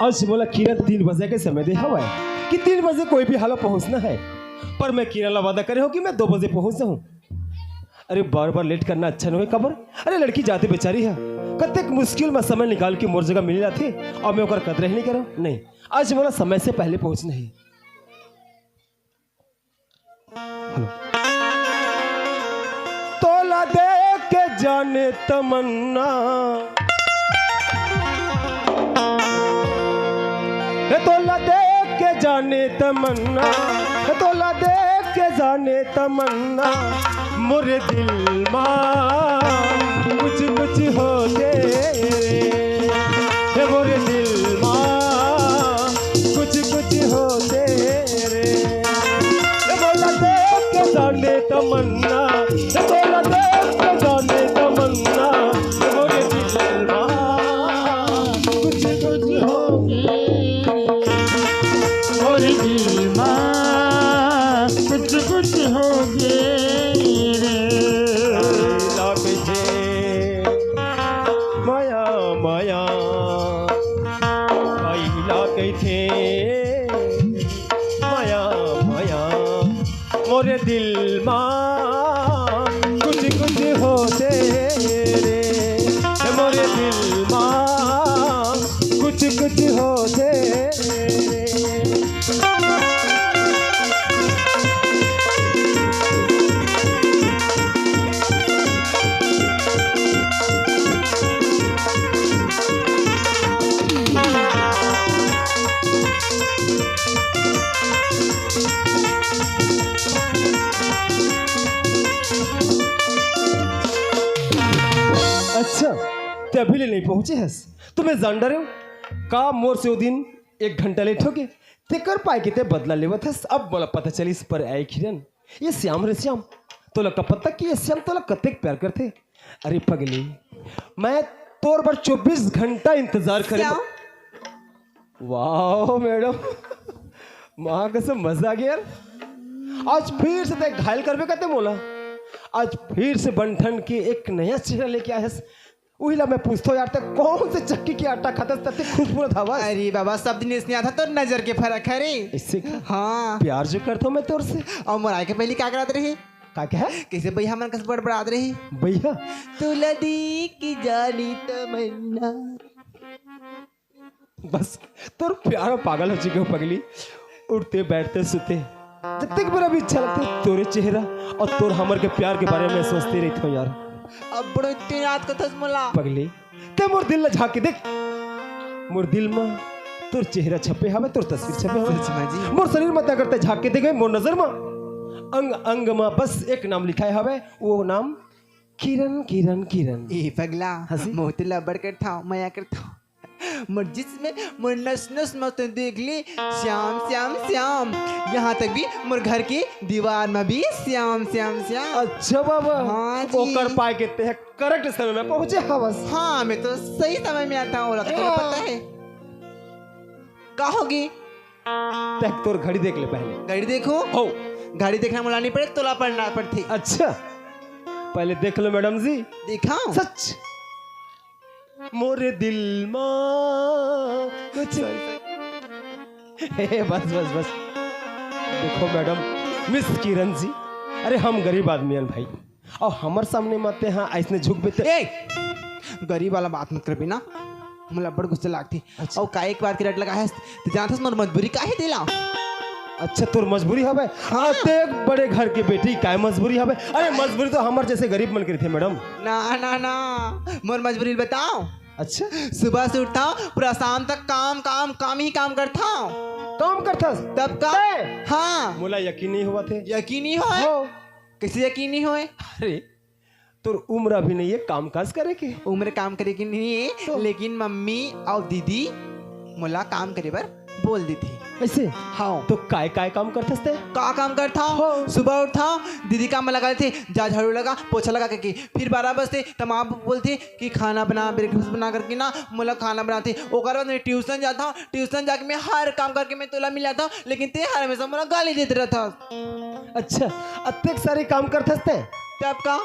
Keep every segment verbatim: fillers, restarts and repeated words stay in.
आज मोला किरण तीन बजे के समय दे हवय कि तीन बजे कोई भी हालत पहुंचना है, पर मैं किरण ला वादा करे हूं कि मैं दो बजे पहुंच जाऊं। अरे, बार बार लेट करना अच्छा नहीं है। कबर? अरे, लड़की जाते बेचारी है, कतेक मुश्किल में समय निकाल के मोर जगह मिल जाते, और मैं ओकर कदर ही नहीं करूं। नहीं, आज मोला समय से पहले पहुंचना है। तोला देख के जाने तमन्ना, हे तोला देख के जाने तमन्ना, हे तोला देख के जाने तमन्ना, मोरे दिल मा कुछ कुछ होथे रे, हे मोरे दिल मा कुछ कुछ होथे रे। ये बोला देख के जाने तमन्ना, ये बोला देख के जाने तमन्ना, ये बोले दिल मा कुछ कुछ हो गए, और दिल मा कुछ कुछ हो गए रे। लागे छे माया माया, आई लागे छे माया माया, मोरे दिल मा कुछ कुछ होथे रे, मोरे दिल मा कुछ कुछ होथे रे। अच्छा, ते अभी ले नहीं पहुंचे हस, तो मैं जान डरे हूं का मोर से वो दिन एक घंटा लेट हो गए, तेकर पाए के ते बदला लेवत हस। अब मोला पता चलिस पर आए किरण, ये श्याम रे श्याम, तोला का पता कि ये श्याम तोला कतेक प्यार करथे। अरे पगली, मैं तोर बर चौबीस घंटा इंतजार करे। श्याम? वाह मैडम, माँ कसम मजा आ गया यार। आज फिर से ते घायल करबे कते मोला। आज फिर से बन ठन के एक नया चेहरा लेके आए हस। उही ला मैं पूछथो यार, ते कौन से चक्की के आटा खाथस, तते खुशबू धावस? अरे बाबा, सब दिन इसने आता तोर नजर के फरक है रे। इससे का? हाँ। प्यार जो करथो मैं तोर से। और मोर आए के पहली का करत रही? का कहे? कैसे भैया मन कस बड़बड़ात रही? भैया? तोला देख के जानी तमन्ना। बस, तोर प्यार में पागल हो चुके हो पगली। उठते, बैठते, सुते, जतेक बेरा भी अच्छा लगथे, तोरे चेहरा और तोर हमर के प्यार के बारे में सोचते रहिथो यार। अब बड़ो इतनी रात को थस मोला। पगली, ते मोर दिल ला झांक के देख। मोर दिल में तोर चेहरा छपे हवे, तोर तस्वीर छपे हवे। सच में जी। मोर शरीर में अगर ते झांक के देखे, मोर नजर में अंग अंग में बस एक नाम लिखाए हवे, वो नाम किरण, किरण, किरण। ए पगला, हंसी? मोर दिल ला बड़ करथव, मया करथव। मोर जिसम, मोर नस नस में तो देख ले, श्याम, श्याम, श्याम। यहाँ तक भी मोर घर के दीवार में भी श्याम, श्याम, श्याम। अच्छा बाबा, हाँ जी। ओकर पाए के ते correct समय में पहुंचे हवस। हाँ, मैं तो सही समय में आता हूँ, ओला तो तोला हाँ। पता है। का होगी? देख, तोर घड़ी देख ले पहले। घड़ी देखो? हो। घड़ी देखना मोला नहीं पड़े, तोला पढ़ना पड़थे। अच्छा, पहले देख लो मैडम जी। दिखाओ। सच। मोरे दिल मा कुछ। हे, बस, बस, बस। देखो मैडम, मिस किरण जी, अरे हम गरीब आदमी हन भाई, और हमर सामने मते हाँ ऐसने झुकबे ते। ए, गरीब वाला बात मत करबे ना, मोला बड़ गुस्सा लागथे। अच्छा। और का एक बार के रट लगा है, तो जानथस मोर मजबूरी का है दिला। अच्छा, तोर मजबूरी हवे? हाँ। अतेक बड़े घर के बेटी, काय मजबूरी हवे? अरे, मजबूरी तो हमर जैसे गरीब मन के रहिथे, मैडम। ना, ना, ना, मोर मजबूरी बताओ। अच्छा। सुबह से उठता हूँ, पूरा शाम तक काम, काम, काम ही काम करता हूँ। काम करथस? तब का? तै? हाँ। मोला यकीन नहीं हुआ थे। यकीन नहीं होए? हो। कैसे यकीन नहीं होए? अरे, तोर उम्र अभी नहीं है काम काज करे के। उम्र काम करे के नहीं है, तो? लेकिन मम्मी और दीदी मोला काम करे बर बोल देथे। ऐसे? हाँ। तो काय काय काम करथस ते? का काम करथा? हो। सुबह उठथा, दीदी काम में लगा देथे, जा झाड़ू लगा, पोछा लगा करके। फिर बारह बजथे, त माँ बोलथे कि खाना बना, breakfast बना करके ना, मोला खाना बनाथे। ओकर बाद मैं ट्यूशन जाथा, ट्यूशन जाके मैं हर काम करके मैं तोला मिल जाथा, लेकिन ते हर हमेशा मोला गाली देत रहथस। अच्छा, अतेक सारे काम करथस ते? तब का?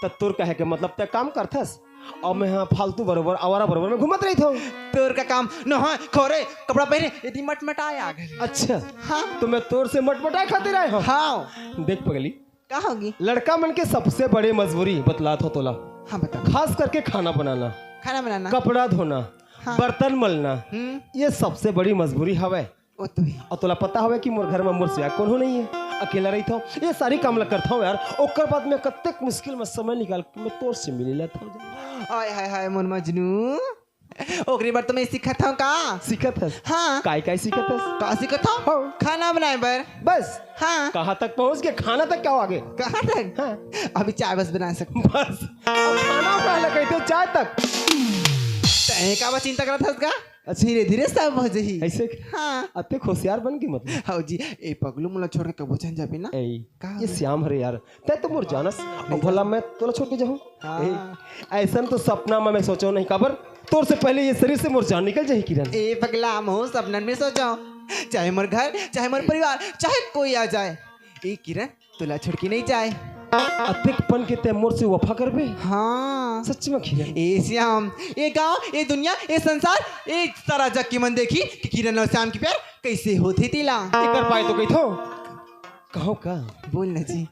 त तोर कहे के मतलब ते काम करथस? अउ मैं हा फालतू बरोबर, आवारा बरोबर में घूमत रहिथंव। तोर का काम नोहय, खोरे, कपड़ा पहिरे, यदि मटमटाए आ गए। अच्छा, हाँ। तो मैं तोर से मटमटाए खातिर आए हंव। हाँ। देख पगली, का होगे? लड़का मन के सबसे बड़े मजबूरी बतलात हंव तोला। हाँ, बता। खास करके खाना बनाना, खाना बनाना। कपड़ा धोना, हाँ। बर्तन मलना, हम्म। ये सबसे बड़ी मजबूरी हवय। ओ तो हे। अउ तोला पता हवय कि मोर घर में मोर सिवा कोनो नहीं हे, अकेला रहिथंव, ये सारी काम ला करथंव यार। ओकर बाद में कतेक मुश्किल में समय निकाल के मैं तोर से मिले ला थंव। हाय, हाय, हाय, मोर मजनू। ओकरे बर तो मैं सीखत हंव का? सीखत हस? हाँ। काय, काय सीखत हस? का सीखत हंव? हाँ। खाना बनाए बर। बस? हाँ। कहाँ तक पहुँच गे? खाना तक क्या आगे? कहाँ तक? हाँ। अभी चाय बस बना सकत हंव। बस? अब खाना बनाए ला कहिथस, चाय तक? तैं काबर चिंता करत हस का? अच्छा। धीरे-धीरे सब हो जही। ऐसे? हाँ। अतेक होशियार बन गे मतलब। हव जी, ए पगलू, मोला छोड़ के कभू झन जाबे ना। ए, का ये बे? श्याम हरे यार, तैं तो मोर जानस। नहीं अउ भला जान। मैं तोला छोड़ के जाहूँ? हाँ। ए, अइसन तो सपना में मैं सोचेंव नहीं, काबर तोर से पहले ये शरीर से मोर जान निकल जाही किरण। ए पगला, महूँ सपनन में सोचेंव, चाहे मोर घर, चाहे मोर परिवार, चाहे कोई आ जाए। ए किरण, तोला छोड़ के नहीं जाए। अतेक पन के तैं मोर से वफा करबे? हाँ। सच में किरण? ए श्याम, ए गांव, ए दुनिया, ए संसार, ए सारा जग के मन देखही कि किरण अउ श्याम के प्यार कइसे होथे तेला। एकर पाय तो कहिथंव। कहो का? बोल ना जी।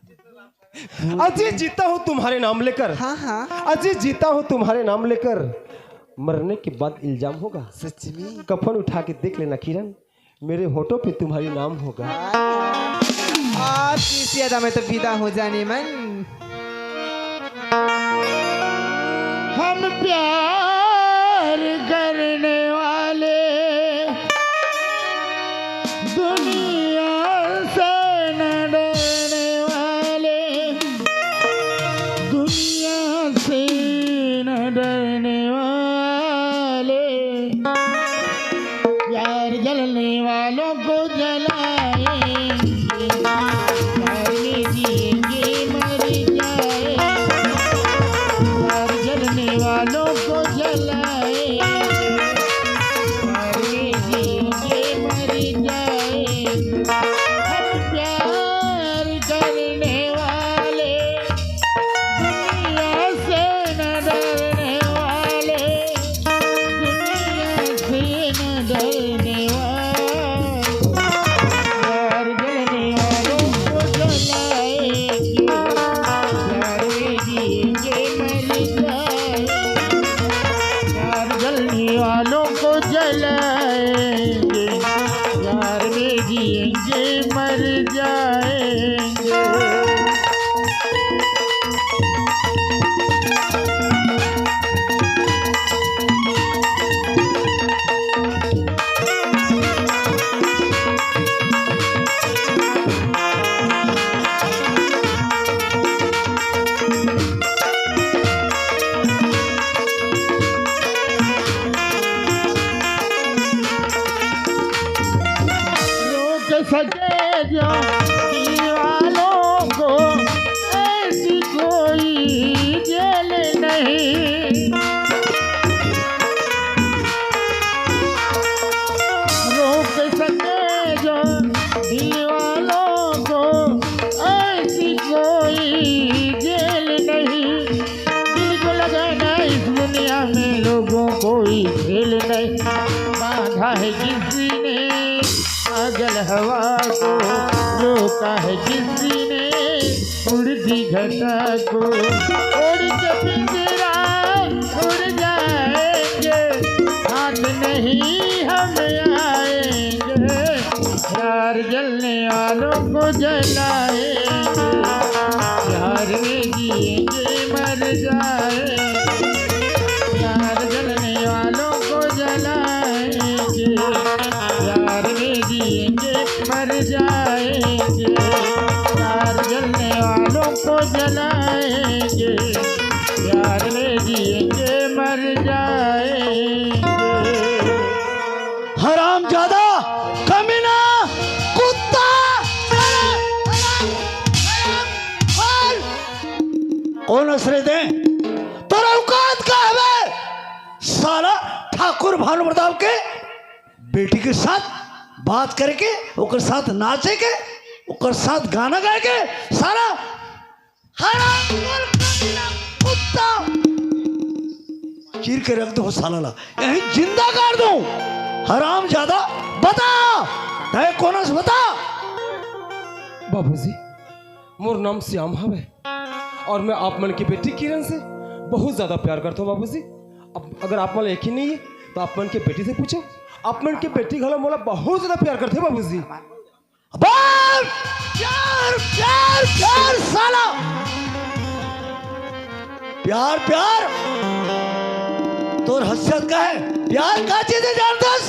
बोल। अजी जीता हूँ तुम्हारे नाम लेकर। हाँ, हाँ। अजी जीता हूँ तुम्हारे नाम लेकर, मरने के बाद इल्जाम होगा। सच में? कफन उठा के देख लेना किरण, मेरे होठों पे तुम्हारी नाम होगा। आज इसी अदा में तो विदा हो जाने मन। हम प्यार करने वाले दुनिया से न डरने वाले, दुनिया से न डरने वाले। प्यार जलने वालों को जलाएंगे, प्यार में जिएंगे, मर जाएंगे। प्यार जलने वालों को जलाएंगे, प्यार में जिएंगे, मर जाएंगे। हम प्यार करने वाले दुनिया से न डरने वाले, दुनिया से न डरने वाले, प्यार जलने वालों को जलाएंगे, प्यार में जिएंगे मर जाएंगे, प्यार जलने वालों को जलाएंगे, प्यार में जिएंगे मर जाएंगे। रोक सके जो दीवालों को, ऐसी कोई जेल नहीं। रोक सके जो दीवालों को, ऐसी कोई जेल नहीं। दिल को लगाना इस दुनिया में लोगों, कोई खेल नहीं। बांधा है किसी ने पागल हवा को, रोका है किसी ने उड़ती घटा को। उड़ के पिंजरा उड़ जाएंगे, हाथ नहीं हम आएंगे। प्यार जलने वालों को जलाएंगे, प्यार में जिएंगे मर जाएंगे। प्यार जलने वालों को जलाएंगे, प्यार में जिएंगे मर जाएंगे। प्यार जलने वालों को जलाएंगे, प्यार में जिएंगे मर जाएंगे। हरामजादा, कमीना, कुत्ता, साला, हराम, हराम, खोर। कौन हस रे तैं? तोर औकात का हवे? साला ठाकुर भानु प्रताप के बेटी के साथ बात करे के, ओकर साथ नाचे के, ओकर साथ गाना गाए के, साला हराम, कुत्ता। चीर के रख दो साला ला, यहीं जिंदा कर दो। हराम ज्यादा, बता, तय कौन हस, बता। बाबूजी, मोर नाम श्याम हवे और मैं आप मन के बेटी किरण से बहुत ज्यादा प्यार करता हूँ बाबूजी। अब अगर आप मन यकीन नहीं है तो आप मन के बेटी से पूछो, आप मन के बेटी घलो मोला बहुत ज्यादा प्यार करते बाबूजी। अबे प्यार, प्यार, प्यार साला, प्यार, प्यार। तोर हसीयत का है? प्यार का चीज है जानतस?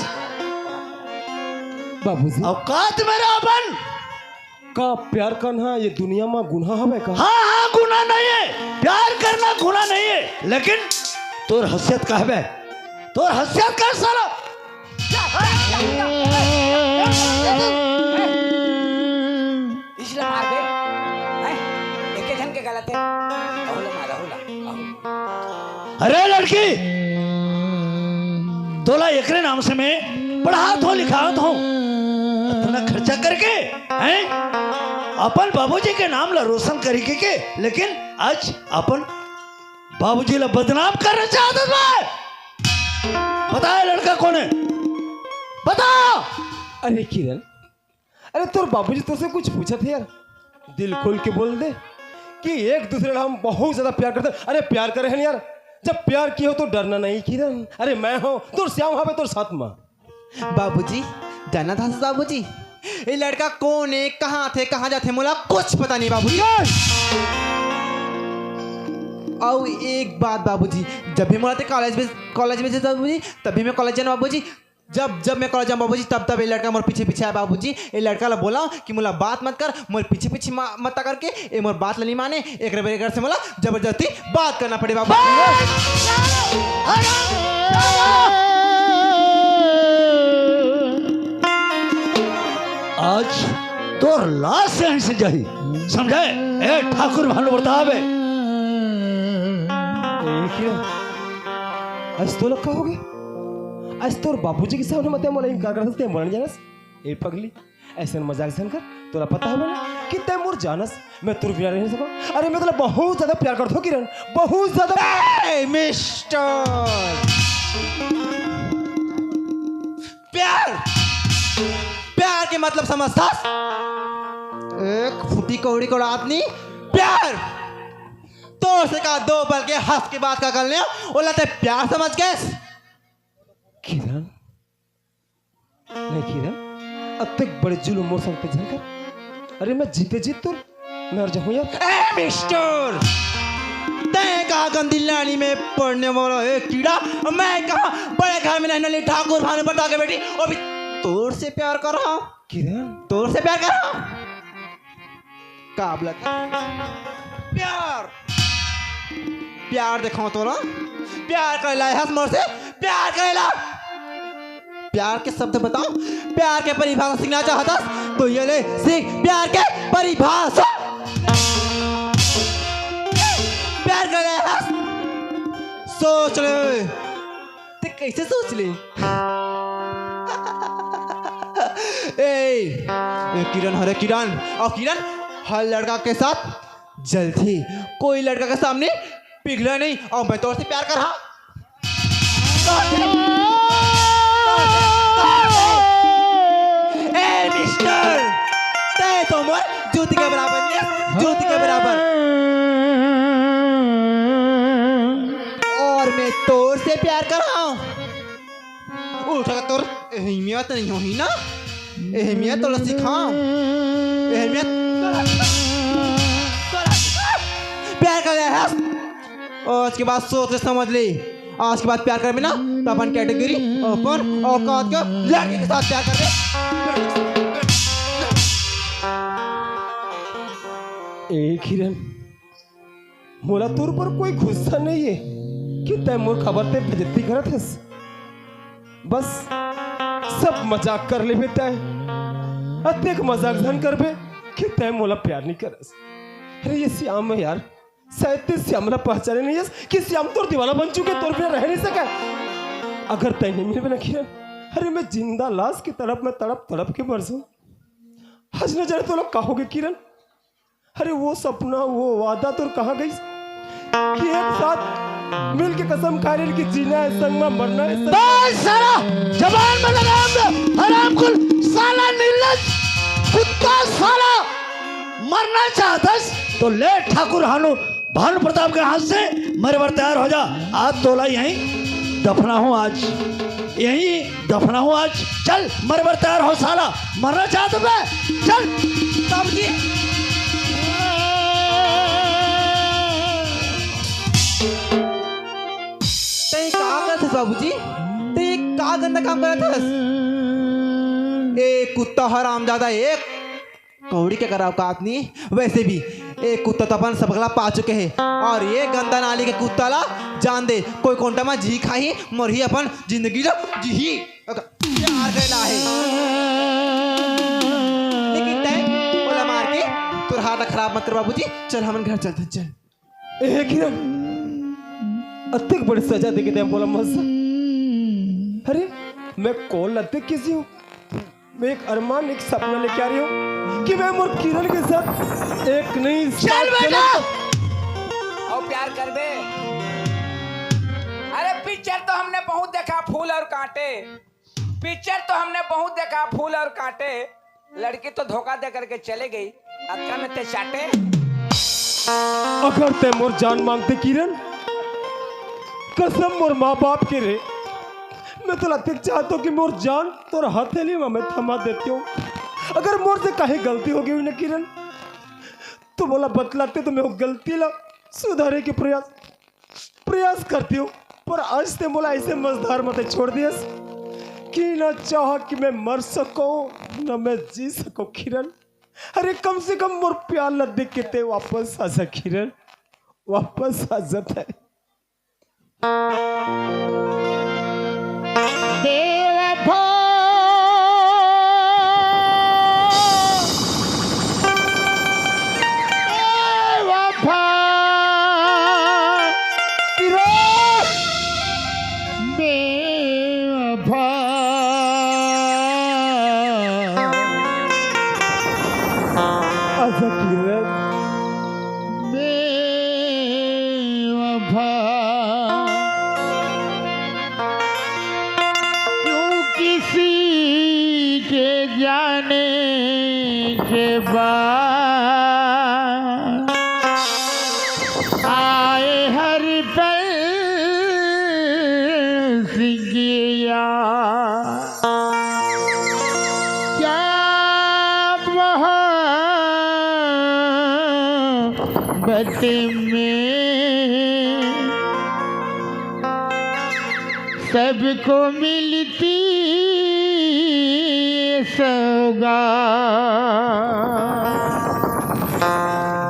बाबूजी। औकात में रह अपन। का प्यार करना ये दुनिया में गुनाह हवे का? हाँ, हाँ, गुनाह नहीं है, प्यार करना गुनाह नहीं है, लेकिन तोर हसीयत का हवे? तोर हसीयत का साला? इसला मार दे। हैं? एके झन के गलत है। अहुला मार, अहुला, अहुला। अरे लड़की, तोला एकरे नाम से मैं पढ़ात हो, लिखात हो, इतना खर्चा करके, हैं? अपन बाबूजी के नाम ला रोशन करी के, के, लेकिन आज अपन बाबूजी ला बदनाम करना चाहत हस बे। बता ये लड़का कौन है, बता। अरे किरण, अरे तोर बाबूजी तोसे कुछ पूछत हे यार, दिल खोल के बोल दे कि एक दूसरे ला हम बहुत ज्यादा प्यार करते हैं। अरे प्यार करे हैं यार, जब प्यार किए हो तो डरना नहीं किरण। अरे मैं हूँ तोर श्याम हवे तोर साथ में। बाबूजी, जानत हस बाबूजी, ये लड़का कौन है, कहाँ थे, कहाँ जाथे, मोला कुछ पता नहीं बाबूजी। अउ एक बात बाबूजी, जब भी मोला ते कॉलेज में, कॉलेज में जात बाबूजी, तब भी मैं कॉलेज जाना बाबूजी, जब जब मैं कॉलेज जाऊँ बाबूजी, तब तब ये लड़का मोर पीछे पीछे आए बाबूजी। ये लड़का ला बोला कि मोला बात मत कर, मोर पीछे पीछे मा-, मत करके, ये मोर बात ला नहीं माने, एक बार से मोला जबरदस्ती बात करना पड़े बाबूजी। आज तोर लाश यहीं से जाही, समझे? ए ठाकुर भानु प्रताप है। ए, क्या? आज तो लक्का हो गया। आज तोर बाबूजी के सामने मत मोला इनकार कर सकते, मोला नहीं जानस। ए पगली, ऐसे मजाक झन कर। तोला पता है ना कि तै मोर जानस, मैं तोर बिना रह नहीं सकूं। अरे मैं तोला बहुत ज्यादा प्यार करता हूँ किरण, बहुत ज्यादा। ए मिस्टर, प्यार, प्यार के मतलब समझथस? एक फुटी कौड़ी को आदमी, प्यार। तोर से का दो पल के हंस के बात का कर ले, ओला ते प्यार समझ गए? किरण, नहीं किरण, अतेक बड़े जुलूम मोर संग ते झन कर। अरे मैं जीते जीत तोर मर जाऊं यार। ए मिस्टर, तै का गंदी लानी में पड़ने वाला है कीड़ा, मैं कहा बड़े घर में रहने वाली ठाकुर भानु प्रताप के बेटी, अभी तोर से प्यार कर रहा। किरण, तोर से प्यार कर रहा। का बोलत? प्यार, प्यार देखाओ तोला, प्यार करे ला हस मोर से, प्यार करे ला। प्यार के शब्द बताओ, प्यार के परिभाषा सीखना चाहत हस तो ये ले सीख प्यार के परिभाषा। प्यार करे ला हस, सोच ले। ते कैसे सोच ले? ए, ए किरण, हरे किरण, और किरण हर लड़का के साथ जलती, कोई लड़का के सामने पिघला नहीं, और मैं तोर से प्यार कर हाँ। ए मिस्टर, ते तो मोर जूती के बराबर नहीं, जूती के बराबर। और मैं तोर से प्यार कर हाँ। उठा तोर अहमियत नहीं होही ना, अहमियत तोला सिखाओ, अहमियत तोला, तोला सिखाओ। प्यार कर ले हस। और उसके बाद सोच ले, समझ ले, आज के बाद प्यार करबे ना तो अपन कैटेगरी, अपन औकात के लड़के के साथ प्यार करबे। ए किरण, मोला तोर पर कोई गुस्सा नहीं है कि तै मोर खबर ते बेइज्जती करत हस। बस सब मजाक कर लेबे तै, अतेक मजाक झन करबे कि तै मोला प्यार नहीं करस। अरे ये श्याम है यार, शायद ते श्याम ला पहचाने नहीं हस कि श्याम तोर दीवाना बन चुके, तोर बिना रह नहीं सके। अगर तै नहीं मिलबे ना किरण, अरे मैं जिंदा लाश की तरफ मैं तड़प तड़प के मर जाऊं। आज न जाने तो लोग कहोगे किरण, अरे वो सपना, वो वादा तोर कहाँ गई कि एक साथ मिल के कसम खा रेन कि जीना हे संग मा, मरना हे संग मा। बस साला, जबान में लगाम दे, हरामखोर, साला निर्लज, कुत्ता साला, मरना चाहत हस तो ले ठाकुर हानू भानु प्रताप के हाथ से मरे बर तैयार हो जा। आज तोला यहीं दफनाहूं, आज यहीं दफनाहूं आज। चल, मरे बर तैयार हो साला, मरना चाहत हस बे, चल। बाबूजी। तैं का करत हस बाबूजी? तैं का गंदा काम करत हस? ए कुत्ता हरामजादा, एक कौड़ी के करा औकात नहीं। वैसे भी ए कुत्ता तो अपन सबक ला पा चुके हे, और ये गंदा नाली के कुत्ता ला जान दे, कोई कोंटा मा जी खाही, मरही, अपन जिंदगी ला जीही। अगर प्यार करे ला हे। लेकिन तैं ओला मार के तोर हाथ ला खराब मत कर बाबूजी। चल हमन घर चलथन, चल। ए किरण, अतेक बड़े सजा देके तैं मोला मत जा। अरे, मैं कौन लत्ते किसी हूँ? मैं एक अरमान, एक सपना लेके आ रही हूँ कि मैं मोर किरण के साथ एक नई चल साथ बेटा। चलूं। और प्यार करबे? अरे पिक्चर तो हमने बहुत देखा, फूल और कांटे। पिक्चर तो हमने बहुत देखा, फूल और कांटे। लड़की तो धोखा दे करके चले गई, अतका में ते चाटे। अगर ते मोर जान मांगते किरण, कसम मोर माँ बाप के रे, मैं तो अतेक चाहत हूँ कि मोर जान तोर हथेली में मैं थमा देती हूँ। अगर मोर से कहीं गलती हो गई हुई ना किरण, तो मोला बतलाते तो मैं वो गलती ला सुधारे के प्रयास प्रयास करती हूँ, पर आज ते मोला ऐसे मझधार मते छोड़ दियस कि ना चाह कि मैं मर सकूं, ना मैं जी सकूं किरण। अरे कम से कम मोर प्यार ला देख के ते वापस आ जा किरण, वापस आ जा ते। बेवफा, बेवफा, किरण, बेवफा। आजा किरण। बेवफा, क्यों किसी के जाने के बाद आए हर पल सिंगिया। क्या मोहब्बत में सबको मिलती सौगात,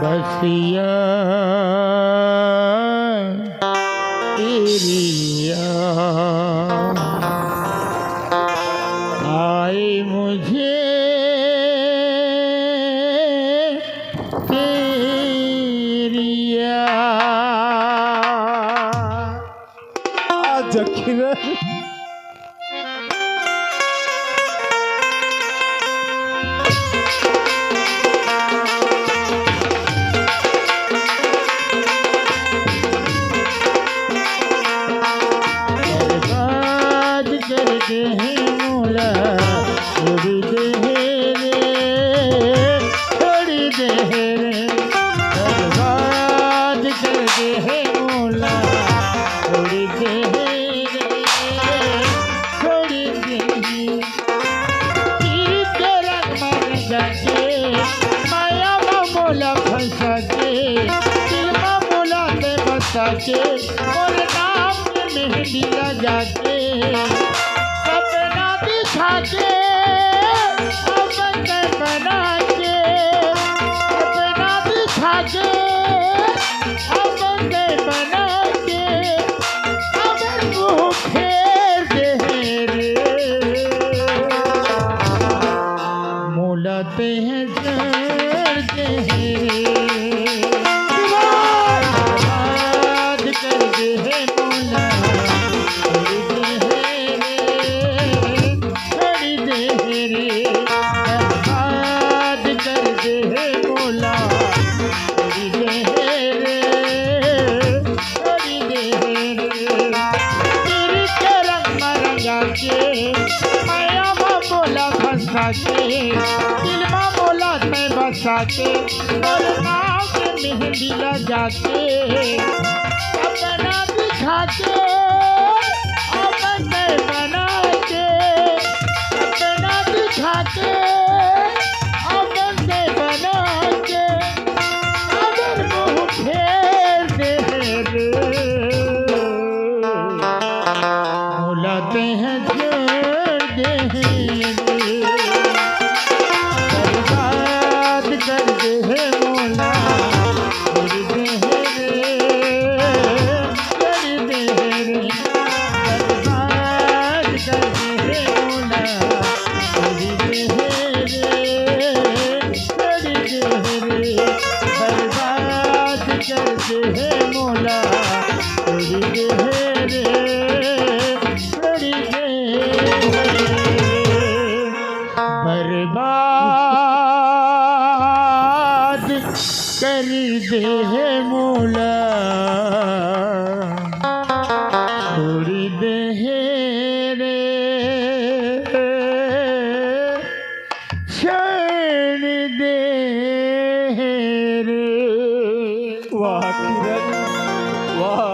बस यार तेरी याद आए मुझे, तेरी याद। आजा किरण। बर्बाद कर दे है मोला, छोड़ दे है रे, छोड़ दे है रे। बर्बाद कर दे है मोला, छोड़ दे है रे, छोड़ दे है। तेरा मर जाके, माया मा मोला फंसा के, दिल मा मोला ते बसा के, मोर नाम में मेहंदी लगा के, सपना दिखा के, अपन बना के, सपना दिखा के, अपन बना के, अब मुंह फेर दे रे। मोला ते हैं जर दे रे। बर्बाद कर दे है मोला, छोड़ दे है रे, छोड़ दे के, माया मा मोला फंसा के, दिल मा मोला तैं बसा के, मोर नाव के मेहंदी लगा के, सपना दिखा के, अपन तैं बना के, सपना दिखा के, अपन तैं बना के, अगर मुंह फेर दे रे, मोला तैं छोड़ दे रे, बर्बाद कर दे हे मोला, छोड़ दे हे रे, छोड़ दे हे रे, बर्बाद कर दे हे मोला, छोड़ दे हे रे, छोड़ दे हे रे, बर्बाद कर दे हे मोला, छोड़ दे हे रे, छोड़ दे हे रे, बर्बाद कर दे हे मोला, छोड़ दे हे रे, छोड़ दे हे रे। वाह किरण, वाह,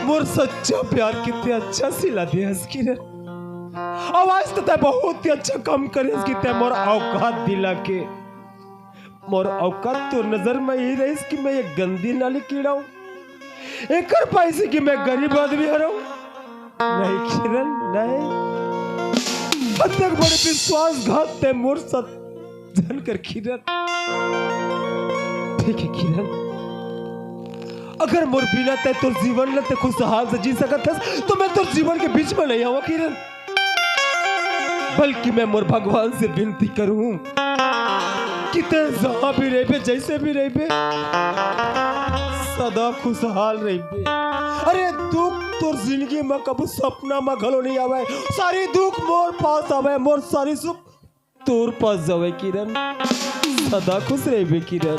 मोर सच्चा प्यार कितने अच्छा सिला दे हस किरण। अउ आज तो तैं बहुत ही अच्छा काम करे हस कि तैं मोर औकात दिला के, मोर औकात तोर नजर में यही रहिस कि मैं एक गंदी नाली कीड़ा हूँ, एकर पाइसे कि मैं गरीब आदमी हरव। नहीं किरण, नहीं, अतेक बड़े विश्वासघात तैं मोर साथ झन कर किरण। ठीक है किरण, अगर मोर बिना तैं तोर जीवन ल तैं खुशहाल से जी सकत हस, तो मैं तोर जीवन के बीच में नहीं आवा किरण, बल्कि मैं मोर भगवान से विनती करूं कि तैं जहां भी रहिबे, जैसे भी रहिबे, सदा खुशहाल रहिबे। अरे दुख तोर जिंदगी में कभू सपना में घलो नहीं आवे, सारी दुख मोर पास आवे, मोर सारी सुख तोर पास जावे किरण, सदा खुश रहिबे किरण।